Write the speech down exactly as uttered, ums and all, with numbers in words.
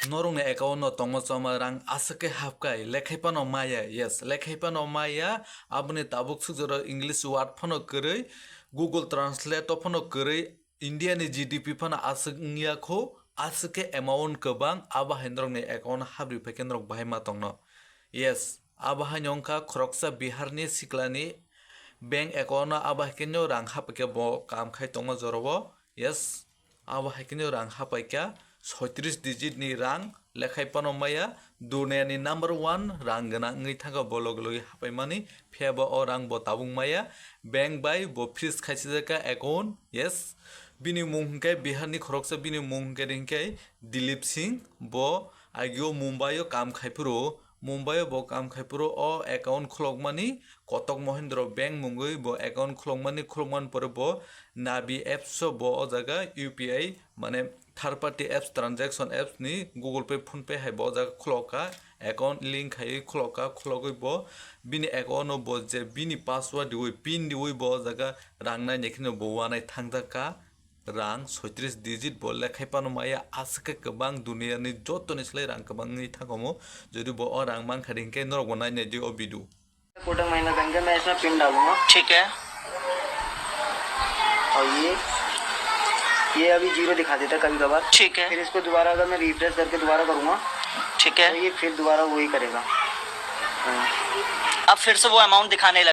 Norokni account no tongma chama rang aswk khe hapkai, lekhai phano maya, yes, lekhai phano maya, aboni tabuk sukjoro English word phano kwrwi, Google Translate o phano kwrwi, India ni G D P phano aswk wngya kho, aswk khe amount kwbang, abo hai norokni account hapri phai khe norok bahai ma tongno. Yes, abo haino wngkha khoroksa Bihar ni sikla ni bank account o abo hai khe no rang hapai khe bo kam khai tongma jora o. Yes, abo hai khe no rang hapai kha soitris digit ni rang lekhai phano maya, duniya ni number one rang gwnang wngwi thangkha bo logi logi hapai mani, phiya ba o rang bo tabuk maya, bank bai bo freeze khai sijak kha account. Yes, bini mung hwnkhe Bihar ni khoroksa, bini mung hwnkhe ringkhe Dilip Singh, bo agio Mumbai o kam khai phuru, Mumbai o bo kam khai phuru o account khulokmani Kotak Mahindra Bank mungwi bo account khulokmani, khulokmani pore bo Navi apps o bo o jaga U P I mane third party apps, transaction apps ni Google Pay, PhonePe hai bo o jaga khulok kha, account link khaiwi khulok kha, khulogwi bo bini account o bo je bini password riwi pin riwi bo o jaga rang nai nai kheno bo wanai thangjak kha. Rang soitris digit bo lekhai phano maya, aswk khe kwbang duniya ni joto ni slai rang kwbang wngwi thangkha omo. Jodi bo o rang mankha ringkhe norok bo nai nai di o video. Kotak Mahindra bank है, मैं इसमें पिन डालूंगा। ठीक है। और ये, ये अभी जीरो दिखा देता है कभी कभार। ठीक है। फिर इसको दोबारा अगर मैं रिफ्रेश करके दोबारा करूंगा, ठीक है। तो ये फिर दोबारा वही करेगा। अब फिर से वो अमाउंट दिखाने लग